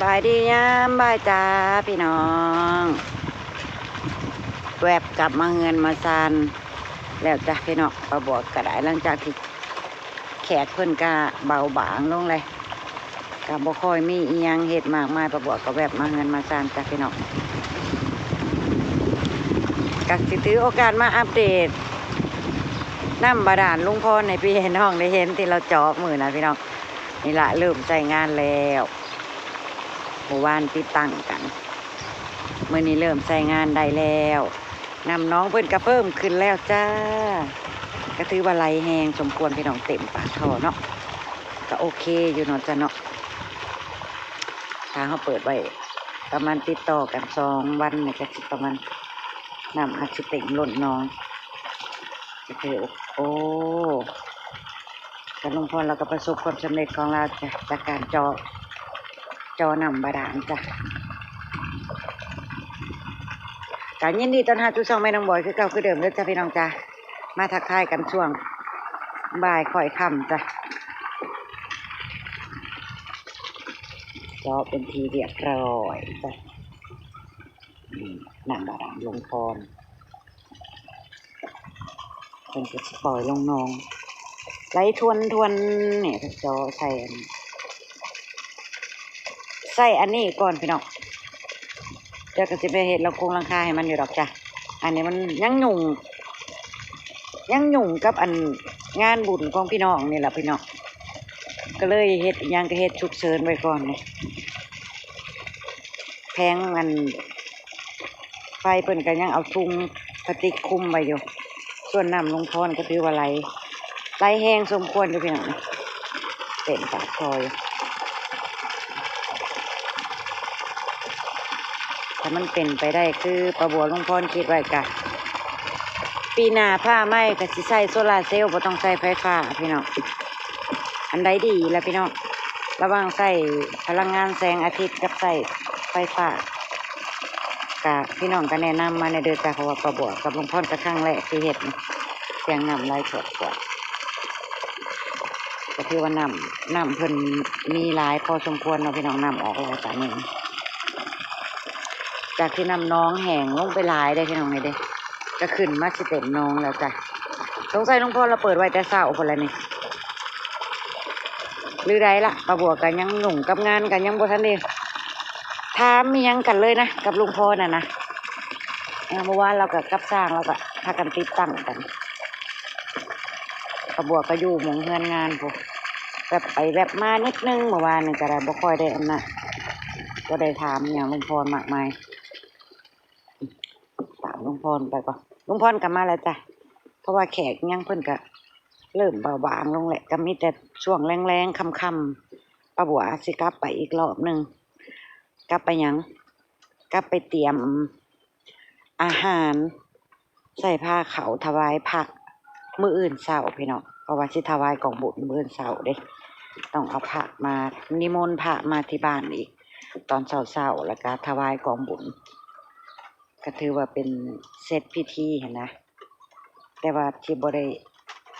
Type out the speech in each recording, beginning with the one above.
ສະບາຍດີຍາມບ່າຍຈ້າພີ່ນ້ອງ ແວັບກັບມາເຮືອນມາຊານແລ້ວຈ້າພີ່ນ້ອງ. ປາບວກກໍໄດ້ ຫຼັງຈາກທີ່ແຂກເພິ່ນກະເບົາບາງລົງແລ້ວ ກະບໍ່ຄ່ອຍມີອີ່ຫຍັງເຮັດມາກມາຍ ປາບວກກໍແວັບມາເຮືອນມາຊານຈ້າພີ່ນ້ອງ. ກະຊິຖືໂອກາດມາອັບເດດນ້ຳບາດານລຸງພອນໃຫ້ພີ່ໃຫ້ນ້ອງໄດ້ເຫັນ ທີ່ລາວເຈາະມື້ນະພີ່ນ້ອງ. ນີ້ລະ ເລີ່ມໃຊ້ງານແລ້ວ. ມື້ວານຕິດຕັ້ງກັນ ມື້ນີ້ເລີ່ມໃຊ້ງານໄດ້ແລ້ວ. ນ້ຳໜອງເພິ່ນກະເພີ່ມຂຶ້ນແລ້ວຈ້າ ກະຖືວ່າໄຫຼແຮງສົມຄວນພີ່ນ້ອງ ເຕັມປາກທໍ່ເນາະ. ກະໂອເຄຢູ່ເນາະຈ້າເນາະ. ຖ້າເຮົາເປີດໄວ້ປະມານຕິດຕໍ່ກັນສອງວັນນີ້ ກະຊິປະມານ ນ້ຳອາດຊິເຕັມລົ້ນໜອງ. ກະຖື ໂອ້ ກະລຸງພອນລາວກໍປະສົບຄວາມສຳເລັດຂອງລາວຈາກ ຈາກການເຈາະ ເຈາະນ້ຳບາດານຈ້າ. ກະຍິນດີຕ້ອນຮັບສູ່ຊ່ອງແມ່ນ້ອງບອຍຄືເກົ່າຄືເດີມເດີຈ້າພີ່ນ້ອງຈ້າ. ມາທັກທາຍກັນຊ່ວງບ່າຍຄ່ອຍຄ່ຳຈ້າ. ເຈາະເປັນທີ່ຮຽບຮ້ອຍຈ້າ. ນີ້ ນ້ຳບາດານລຸງພອນ ເພິ່ນກໍຊິປ່ອຍລົງໜອງ ໄຫຼທວນໆ. ນີ້ເຈາະໃສ່ອັນ ໃສ່ອັນນີ້ກ່ອນພີ່ນ້ອງ ດຽວກໍຊິໄປເຮັດຫຼັງຄົງຫຼັງຄາໃຫ້ມັນຢູ່ດອກຈ້າ. ອັນນີ້ມັນຍັງຫຍຸ້ງ ຍັງຫຍຸ້ງກັບອັນງານບຸນຂອງພີ່ນ້ອງນີ້ລະພີ່ນ້ອງ ກໍເລີຍເຮັດຫຍັງກໍເຮັດສຸກເສີນໄວ້ກ່ອນນີ້. ແຜງອັນ ໄຟເພິ່ນກໍຍັງເອົາທຸງພລາສຕິກຄຸມໄວ້ຢູ່. ສ່ວນນ້ຳລຸງພອນກໍຖືວ່າໄຫຼ ໄຫຼແຮງສົມຄວນຢູ່ພີ່ນ້ອງ ເຕັມປາກທໍ່ຢູ່. ຖ້າມັນເປັນໄປໄດ້ຄືປາບົວລຸງພອນຄິດໄວ້ກະ ປີໜ້າຟ້າໃໝ່ກໍຊິໃຊ້ໂຊລາເຊວ ບໍ່ຕ້ອງໃຊ້ໄຟຟ້າພີ່ນ້ອງ. ອັນໃດດີລະພີ່ນ້ອງ ລະຫວ່າງໃຊ້ພະລັງງານແສງອາທິດກັບໃຊ້ໄຟຟ້າ ກະພີ່ນ້ອງກໍແນະນຳມາແດ່ເດີຈ້າ ເພາະວ່າປາບົວກັບລຸງພອນກໍຄັ້ງແລກທີ່ເຮັດ ສຽງນ້ຳໄຫຼຂວດໆ. ກໍຖືວ່ານ້ຳ ນ້ຳເພິ່ນມີຫຼາຍພໍສົມຄວນເນາະພີ່ນ້ອງ ນ້ຳອອກຫຼາຍປານນີ້ ຈາກທີ່ນ້ຳໜອງແຫ້ງລົງໄປຫຼາຍເດ້ພີ່ນ້ອງ ນີ້ເດ້ ກໍຂຶ້ນມາຊິເຕັມໜອງແລ້ວຈ້າ. ສົງໄສລຸງພອນລາວເປີດໄວ້ແຕ່ເຊົ້າພຸ້ນລະນີ້ ຫຼືໃດລະ ປາບົວກໍຍັງຫຍຸ້ງກັບງານ ກໍຍັງບໍ່ທັນໄດ້ຖາມອີ່ຫຍັງກັນເລີຍນະ ກັບລຸງພອນນະນະ. ເອີ ເມື່ອວານລາວກໍກັບຊ່າງ ລາວກໍພາກັນຕິດຕັ້ງກັນ. ປາບົວກໍຢູ່ໝົງເຮືອນງານພຸ້ນ ແວບໄປແວບມານິດໜຶ່ງ ເມື່ອວານນີ້ກໍໄດ້ ບໍ່ຄ່ອຍໄດ້ອັນນັ້ນ ບໍ່ໄດ້ຖາມຫຍັງລຸງພອນມາກມາຍ. ຕາມລຸງພອນໄປກ່ອນ ລຸງພອນກໍມາແລ້ວຈ້າ ເພາະວ່າແຂກຫຍັງເພິ່ນກໍເລີ່ມເບົາບາງລົງແຫຼະ ກໍມີແຕ່ຊ່ວງແລງໆ ຄ່ຳໆ ປາບົວອາດຊິກັບໄປອີກລອບໜຶ່ງ. ກັບໄປຫຍັງ? ກັບໄປຕຽມອາຫານ ໃສ່ພາເຂົ້າຖວາຍພະມື້ອື່ນເຊົ້າພີ່ນ້ອງ ເພາະວ່າຊິຖວາຍກອງບຸນມື້ອື່ນເຊົ້າເດ້. ຕ້ອງເອົາພະມາ ນິມົນພະມາທີ່ບ້ານອີກ ຕອນເຊົ້າໆ ແລ້ວກະຖວາຍກອງບຸນ ກະຖືວ່າເປັນເສັດພິທີຫັ້ນນະ. ແຕ່ວ່າຊິບໍ່ໄດ້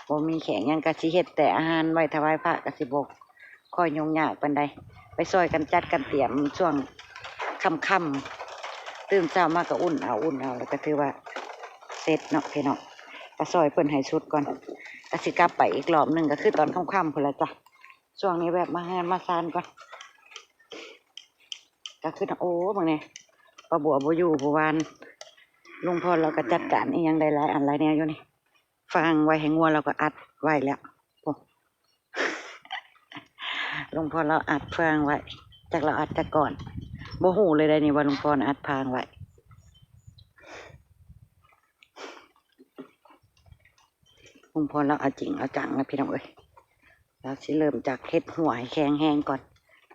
ບໍ່ມີແຂກຫຍັງ ກະຊິເຮັດແຕ່ອາຫານໄວ້ຖວາຍພະ ກະຊິບໍ່ຄ່ອຍຫຍຸ້ງຍາກປານໃດ. ໄປຊ່ອຍກັນຈັດກັນຕຽມຊ່ວງຄ່ຳໆ ຕື່ນເຊົ້າມາກໍອຸ່ນເອົາ ອຸ່ນເອົາ ແລ້ວກໍຖືວ່າເສັດເນາະພີ່ນ້ອງ. ກໍຊ່ອຍເພິ່ນໃຫ້ສຸດກ່ອນ ກໍຊິກັບໄປອີກລອບໜຶ່ງ ກໍຄືຕອນຄ່ຳໆ ພຸ້ນລະຈ້ະ. ຊ່ວງນີ້ແວະມາເຮືອນມາຊານກ່ອນ ກໍຄື ໂອ້ ເບິ່ງແດ່ ປ້າບົວບໍ່ຢູ່ ເມື່ອວານລຸງພອນລາວກໍຈັດການອີ່ຫຍັງໄດ້ຫຼາຍອັນຫຼາຍແນວຢູ່ນີ້. ຟາງໄວ້ໃຫ້ງົວ ລາວກໍອັດໄວ້ແລ້ວ ໂອ້ ລຸງພອນລາວອັດຟາງໄວ້ ຈັກລາວອັດຈັກກ່ອນ ບໍ່ຮູ້ເລີຍໄດ໋ນີ້ວ່າລຸງພອນອັດຟາງໄວ້. ລຸງພອນລາວເອົາຈິງເອົາຈັງນະພີ່ນ້ອງເອີຍ. ລາວຊິເລີ່ມຈາກເຮັດຮົ້ວໃຫ້ແຂງແຮງກ່ອນ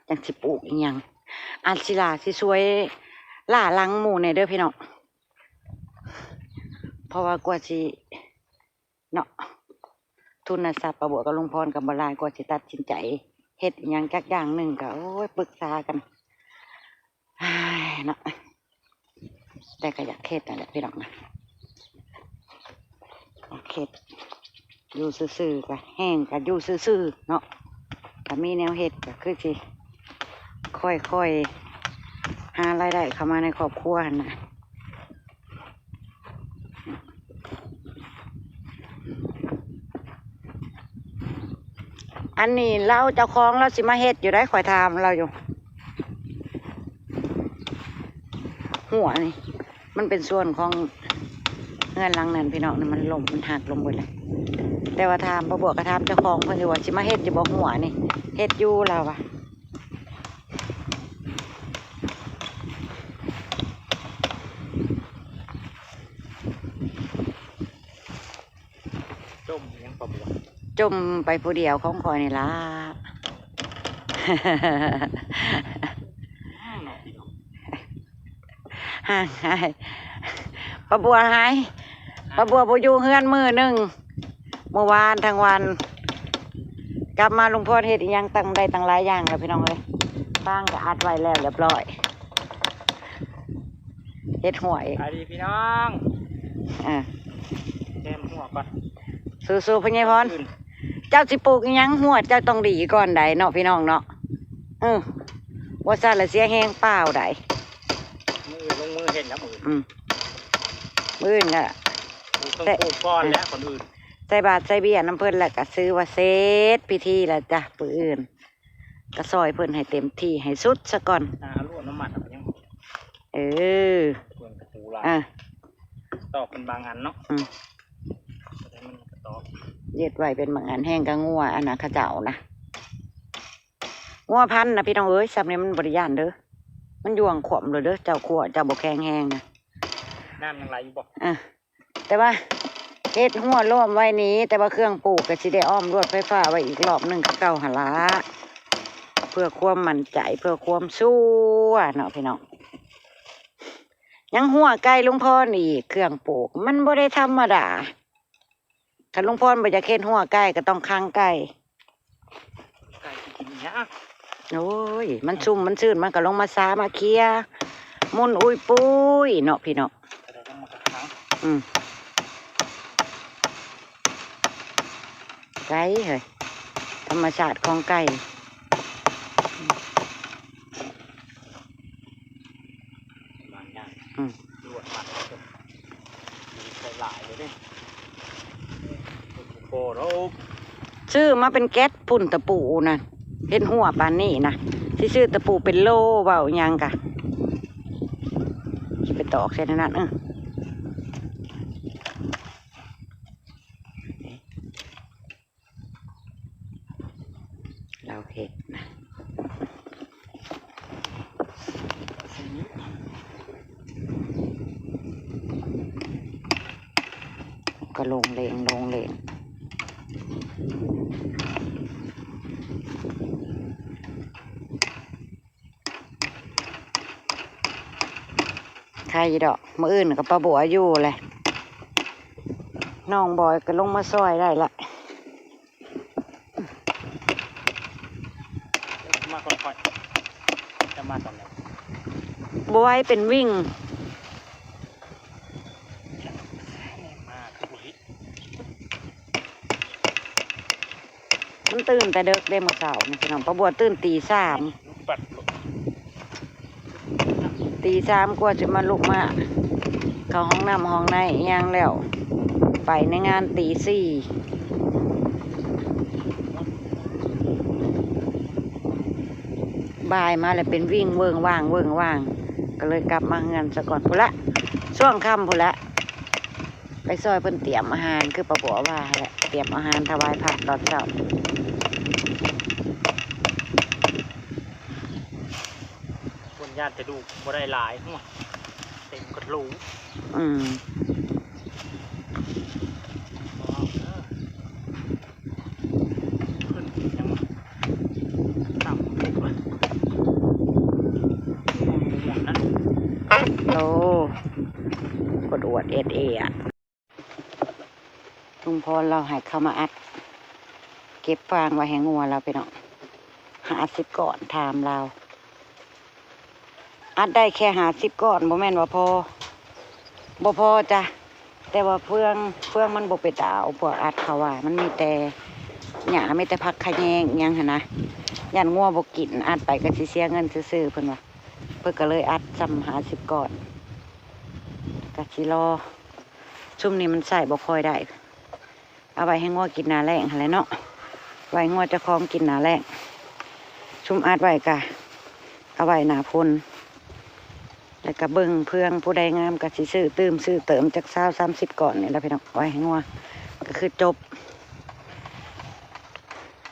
ຈັ່ງຊິປູກອີ່ຫຍັງ. ອາດຊິຫຼ້າຊິຊ່ວຍລ້າຫຼັງໝູ່ແດ່ເດີພີ່ນ້ອງ ເພາະວ່າກວ່າຊິ ເນາະ ທຶນນະຊັບປ້າບົວກັບລຸງພອນກໍບໍ່ຫຼາຍ ກວ່າຊິຕັດສິນໃຈເຮັດອີ່ຫຍັງຈັກຢ່າງໜຶ່ງກໍ ໂອ້ຍ ປຶກສາກັນ ເນາະ. ແຕ່ກໍຢາກເຮັດນັ້ນແຫຼະພີ່ນ້ອງນະ ຢາກເຮັດ ຢູ່ຊື່ໆ ກໍແຮງ ກໍຢູ່ຊື່ໆ ເນາະ. ກໍມີແນວເຮັດ ກໍຄືຊິ ຄ່ອຍໆຫາລາຍໄດ້ເຂົ້າມາໃນຄອບຄົວຫັ້ນນະ. ອັນນີ້ລາວເຈົ້າຂອງລາວຊິມາເຮັດຢູ່ໃດ໋ ຂ້ອຍຖາມລາວຢູ່. ຮົ້ວນີ້ມັນເປັນສ່ວນຂອງເຮືອນຫຼັງນັ້ນພີ່ນ້ອງ, ມັນລົ້ມ ມັນຫັກລົງເບິດແລ້ວ. ແຕ່ວ່າຖາມປ້າບົວ ກໍຖາມເຈົ້າຂອງເພິ່ນຢູ່ວ່າຊິມາເຮັດຢູ່ບໍ່ຮົ້ວນີ້. ເຮັດຢູ່ລາວວ່າ. ຈົ່ມຫຍັງປາບົວ? ຈົ່ມໄປຜູ້ດຽວຂອງຂ້ອຍນີ້ລະ. ຫາຍ ປາບົວຫາຍ. ປາບົວບໍ່ຢູ່ເຮືອນມື້ໜຶ່ງ. ເມື່ອວານທັງວັນ ກັບມາລຸງພອນເຮັດອີ່ຫຍັງຕັ້ງ ໄດ້ຕັ້ງຫຼາຍຢ່າງແລ້ວພີ່ນ້ອງເອີຍ. ຟາງກໍອັດໄວ້ແລ້ວລຽບຮ້ອຍ. ເຮັດຮົ້ວອີກ. ສະບາຍດີພີ່ນ້ອງ. ອ່າ ແກມຮົ້ວກ່ອນ. ສູ້ໆ ພໍ່ໃຫຍ່ພອນ. ເຈົ້າຊິປູກອີ່ຫຍັງ ຮົ້ວເຈົ້າຕ້ອງດີກ່ອນໃດເນາະ ພີ່ນ້ອງເນາະ. ເອີ ບໍ່ຊັ້ນລະເສຍແຮງເປົ່າໃດ. ມື້ອື່ນລົງມືເຮັດນຳມື້ອື່ນ. ອືມ ມື້ອື່ນກະປູກ ແຕ່ ປູກກ່ອນແຫຼະ ເອີ ຄົນອື່ນ. ໃສ່ບາດໃສ່ເບ້ຍນຳເພິ່ນ ແລ້ວກະຖືວ່າເສັດພິທີແລ້ວຈ້ະ. ມື້ອື່ນກະຊ່ອຍເພິ່ນໃຫ້ເຕັມທີ່ໃຫ້ສຸດສະກ່ອນ. ອ່າ ເອົາລວດມາມັດເອົາຍັງ. ເອີ ເພິ່ນກະປູຫຼາຍ. ອ່າ ຕອກເປັນບາງອັນເນາະ. ອືມ ແຕ່ມັນກະຕອກ ເຮັດໄວ້ເປັນບາງອັນ. ແຮງກະງົວອັນນະ ເຂົາເຈົ້ານະ. ງົວພັນນະພີ່ນ້ອງເອີຍ ຊ່ຳນີ້ມັນບໍ່ໄດ້ຢ້ານເດີ. ມັນຢ່ວງຂວ້ຳໂລດເດີ ເຈົ້າຂົ້ວເຈົ້າບໍ່ແຂງແຮງນະ. ນ້ຳຍັງໄຫຼຢູ່ບໍ່? ອ່າ ແຕ່ວ່າເຮັດຮົ້ວລ້ອມໄວ້ນີ້ ແຕ່ວ່າເຄື່ອງປູກກໍຊິໄດ້ອ້ອມລວດໄຟຟ້າໄວ້ອີກລອບໜຶ່ງຄືເກົ່າຫັ້ນລະ ເພື່ອຄວາມໝັ້ນໃຈ ເພື່ອຄວາມຊັວເນາະພີ່ນ້ອງ. ຍັງຮົ້ວໄກ່ລຸງພອນອີກ ເຄື່ອງປູກມັນບໍ່ໄດ້ທຳມະດາ. ຄັນລຸງພອນບໍ່ຢາກເຮັດຮົ້ວໄກ່ກໍຕ້ອງຂັງໄກ່. ໄກ່ຊິກິນຫຍັງ? ໂອ້ຍ ມັນຊຸ່ມມັນຊື່ນ ມັນກໍລົງມາຊາມາເຄຍ ໝຸນອຸຍປຸຍເນາະພີ່ນ້ອງ. ອືມ ໄກ່ເຮີ້ຍ ທຳມະຊາດຂອງໄກ່. ບາງຢ່າງ ອືມ ລວດມັດ ໃສ່ຫຼາຍເລີຍເດ້ ບໍ່ພໍດອກ. ຊື້ມາເປັນແກັດພຸ້ນ ຕະປູນະ ເຮັດຮົ້ວປານນີ້ນະ ຊິຊື້ຕະປູເປັນໂລ ເວົ້າຫຍັງກະ ຊິໄປຕອກໃສ່ໃນນັ້ນ. ເອີ ລາວເຮັດນະ ກໍລົງເລງ ລົງເລງ. ໄຄຢູ່ດອກ ມື້ອື່ນກໍປ້າບົວຢູ່ແຫຼະ ນ້ອງບອຍກໍລົງມາຊ່ອຍໄດ້ລະ. ມາຄ່ອຍໆ ຈະມາຕອນໃດ? ບໍ່ໄຫວເປັນວິ່ງ. ມາຄືບໍ່ເຫັນ. ມັນຕື່ນແຕ່ເດິກເດ້ມື້ເຊົ້ານີ້ພີ່ນ້ອງ ປ້າບົວຕື່ນຕີສາມ ປັດໂລດ ຕີສາມກວ່າຈະມາລຸກມາເຂົ້າຫ້ອງນ້ຳຫ້ອງໃນອີ່ຫຍັງແລ້ວ ໄປໃນງານຕີສີ່ ບ່າຍມາແລ້ວເປັນວິ່ງເວີ້ງວ່າງເວີ້ງວ່າງ ກໍເລີຍກັບມາເຮືອນສາກ່ອນ. ພຸ້ນລະ ຊ່ວງຄ່ຳພຸ້ນລະ ໄປຊ່ອຍເພິ່ນຕຽມອາຫານ ຄືປ້າບົວວ່າຫັ້ນແຫຼະ ຕຽມອາຫານຖວາຍພະຕອນເຊົ້າ. ຄົນຢ້ານແຕ່ດູກບໍ່ໄດ້ຫຼາຍ ໂອ້ຍ ເຕັມກະໂຫຼ. ອືມ ຂຶ້ນອີກຫຍັງວະ ຕ່ຳອີກວະ ໂອ້ ຄົນອວດເອັດເອອະ. ລຸງພອນລາວໃຫ້ເຂົ້າມາອັດ ເກັບຟາງໄວ້ໃຫ້ງົວລາວ ພີ່ນ້ອງ ຫ້າສິບກ້ອນ ຖາມລາວ. ອັດໄດ້ແຄ່ຫ້າສິບກ້ອນ ບໍ່ແມ່ນວ່າພໍ ບໍ່ພໍຈ້ະ ແຕ່ວ່າເຟືອງ ເຟືອງມັນບໍ່ເປັນຕາເອົາ ພວກອັດເຂົາວ່າ ມັນມີແຕ່ ຫຍ້າ ມີແຕ່ຜັກຂະແຍງຫຍັງຫັ້ນນະ ຢ້ານງົວບໍ່ກິນ ອັດໄປກໍຊິເສຍເງິນຊື່ໆ ເພິ່ນວ່າ. ເພິ່ນກໍເລີຍອັດຊ່ຳຫ້າສິບກ້ອນ ກໍຊິລໍ. ຊຸມນີ້ມັນໃຊ້ບໍ່ຄ່ອຍໄດ້ ເອົາໄວ້ໃຫ້ງົວກິນໜ້າແລ້ງຫັ້ນແຫຼະເນາະ ໄວ້ງົວເຈົ້າຂອງກິນໜ້າແລ້ງ. ຊຸມອັດໄວ້ກະເອົາໄວ້ໜ້າຝົນ ແລ້ວກະເບິ່ງເພື່ອງຜູ້ໃດງາມກະຊິຊື້ຕື່ມ ຊື້ເຕີມຈັກຊາວສາມສິບກ້ອນນີ້ລະພີ່ນ້ອງ ໄວ້ໃຫ້ງົວ ກະຄືຈົບ.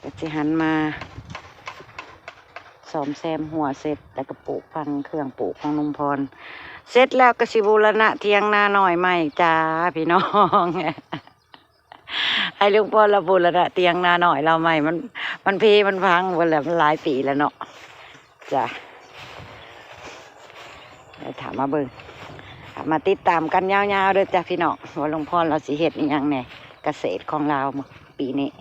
ກະຊິຫັນມາ ສ້ອມແຊມຮົ້ວເສັດ ແລ້ວກໍປູກຝັງເຄື່ອງປູກຂອງລຸງພອນ ເສັດແລ້ວກໍຊິບູລະນະຖຽງນານ້ອຍໃໝ່ຈ້າພີ່ນ້ອງ. ໃຫ້ລຸງພອນລາວບູລະນະຖຽງນານ້ອຍລາວໃໝ່ ມັນ ມັນເພມັນພັງເບິດແລ້ວ ມັນຫຼາຍປີແລ້ວເນາະ ຈ້າ. ດຽວຖ້າມາເບິ່ງ ຖ້າມາຕິດຕາມກັນຍາວໆເດີຈ້າພີ່ນ້ອງ ວ່າລຸງພອນລາວຊິເຮັດອີ່ຫຍັງແດ່ ກະເສດຂອງລາວປີນີ້.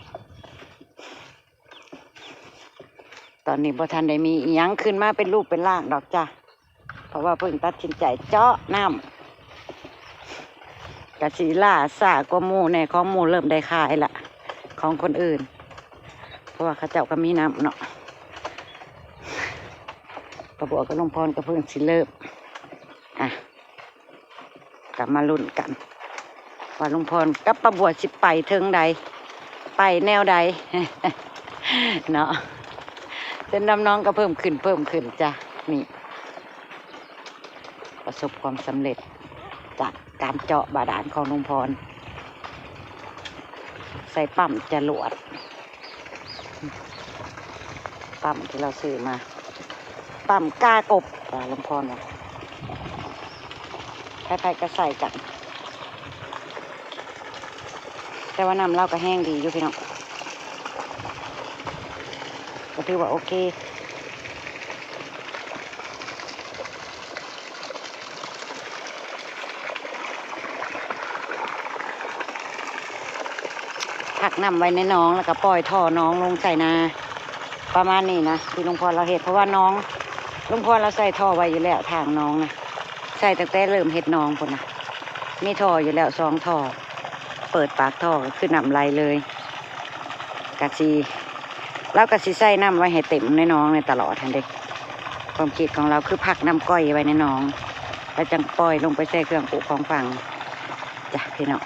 ຕອນນີ້ບໍ່ທັນໄດ້ມີອີ່ຫຍັງຂຶ້ນມາເປັນຮູບເປັນຮ່າງດອກຈ້າ ເພາະວ່າເພິ່ງຕັດສິນໃຈເຈາະນ້ຳ ກະຊິລ່າຊ້າກວ່າໝູ່ແດ່ ຂອງໝູ່ເລີ່ມໄດ້ຂາຍລະ ຂອງຄົນອື່ນ ເພາະວ່າເຂົາເຈົ້າກໍມີນ້ຳເນາະ. ປ້າບົວກັບລຸງພອນກໍເພິ່ງຊິເລີ່ມ ອ່ະ ກໍມາລຸ້ນກັນວ່າລຸງພອນກັບປ້າບົວຊິໄປເຖິງໃດ ໄປແນວໃດເນາະ. ເສັ້ນນ້ຳໜອງກໍເພີ່ມຂຶ້ນ ເພີ່ມຂຶ້ນຈ້າ ນີ້ ປະສົບຄວາມສຳເລັດຈາກການເຈາະບາດານຂອງລຸງພອນ ໃສ່ປ້ຳຈະຫຼວດ ປ້ຳທີ່ລາວຊື້ມາ ປ້ຳກາກົບ ວ່າລຸງພອນວ່າ ໃຜໆກໍໃສ່ກັນ ແຕ່ວ່ານ້ຳລາວກໍແຮງດີຢູ່ພີ່ນ້ອງ ກໍຖືວ່າໂອເຄ. ພັກນ້ຳໄວ້ໃນໜອງ ແລ້ວກໍປ່ອຍທໍ່ໜອງລົງໃສ່ນາ ປະມານນີ້ນະ ທີ່ລຸງພອນລາວເຮັດ ເພາະວ່າໜອງ ລຸງພອນລາວໃສ່ທໍ່ໄວ້ຢູ່ແລ້ວ ທາງໜອງນະ ໃສ່ຕັ້ງແຕ່ເລີ່ມເຮັດໜອງພຸ້ນນະ ມີທໍ່ຢູ່ແລ້ວສອງທໍ່ ເປີດປາກທໍ່ກໍຄືນ້ຳໄຫຼເລີຍ ກະຊິ ລາວກະຊິໃສ່ນ້ຳໄວ້ໃຫ້ເຕັມໃນໜອງນີ້ຕະຫຼອດຫັ້ນເດ້. ຄວາມຄິດຂອງລາວຄືພັກນ້ຳກ້ອຍໄວ້ໃນໜອງ ແລ້ວຈັ່ງປ່ອຍລົງໄປໃສ່ເຄື່ອງປູກຂອງຝັງຈ້າພີ່ນ້ອງ.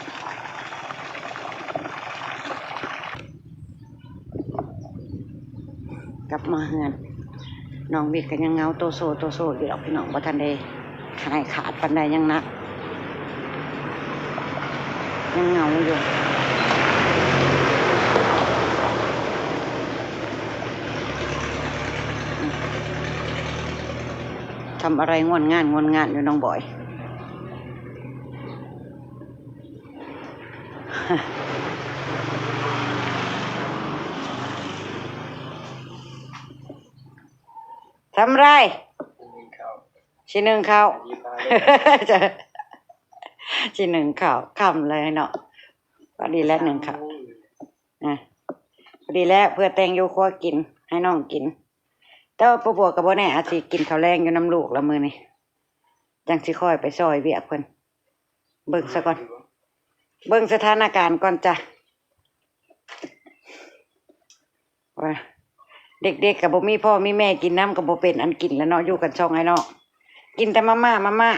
ກັບມາເຮືອນ ນ້ອງວິກກໍຍັງເຫງົາໂຕໂຊໂຕໂຊຢູ່ດອກພີ່ນ້ອງ ບໍ່ທັນໄດ້ ຫາຍຂາດປານໃດ ຍັງໜັກ ຍັງເຫງົາຢູ່. ທຳອະໄລງວນງານງວນງານຢູ່ ນ້ອງບອຍ. ທຳອະໄລ? ຊິໜຶ້ງເຂົ້າ ຊິໜຶ້ງເຂົ້າ ຊິໜຶ້ງເຂົ້າຄ່ຳເລີຍເນາະ. ພໍດີແລ້ວໜຶ້ງເຂົ້າ ອ່ະ ພໍດີແລ້ວ ເພື່ອແຕ່ງຢູ່ຄົວກິນ ໃຫ້ນ້ອງກິນ. ແຕ່ວ່າປ້າບົວກໍບໍ່ແນ່ ອາດຊິກິນເຂົ້າແລງຢູ່ນຳລູກລະມື້ນີ້ ຈັ່ງຊິຄ່ອຍໄປຊ່ອຍວຽກເພິ່ນ. ເບິ່ງຊະກ່ອນ ເບິ່ງສະຖານະການກ່ອນຈ້ະ. ວ່າເດັກໆກໍບໍ່ມີພໍ່ມີແມ່ກິນນຳ ກໍບໍ່ເປັນອັນກິນແລ້ວເນາະ ຢູ່ກັນສອງອ້າຍນ້ອງ ກິນແຕ່ມາມ່າ ມາມ່າ.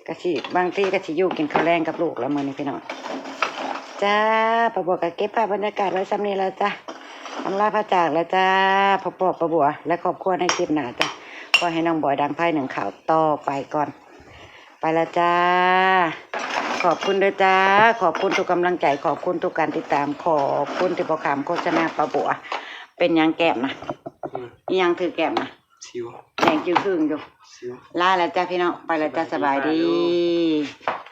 ກະຊິ ບາງທີກະຊິຢູ່ກິນເຂົ້າແລງກັບລູກລະມື້ນີ້ພີ່ນ້ອງ. ຈ້າ ປ້າບົວກະເກັບພາບບັນຍາກາດໄວ້ຊ່ຳນີ້ລະຈ້າ ອຳລາພາຈາກລະຈ້າ. ພໍ້ປ້າບົວ ແລະ ຄອບຄົວໃນຄລິບໜ້າຈ້າ. ຂໍໃຫ້ນ້ອງບອຍດັງໄຟໜຶ້ງເຂົ້າຕໍ່ໄປກ່ອນ. ໄປລະຈ້າ. ຂອບຄຸນເດີຈ້າ. ຂອບຄຸນທຸກກຳລັງໃຈ. ຂອບຄຸນທຸກການຕິດຕາມ. ຂອບຄຸນທີ່ບໍ່ຂ້າມໂຄສະນາປ້າບົວ. ເປັນຫຍັງແກ້ມນະ? ອືມ ອີຫຍັງຖືກແກ້ມນະ? ສິວ ແດງຈຶ່ງຄຶ່ງຢູ່. ສິວ ລາລະຈ້າພີ່ນ້ອງ. ໄປລະຈ້າ. ສະບາຍດີ. ສະບາຍດີ.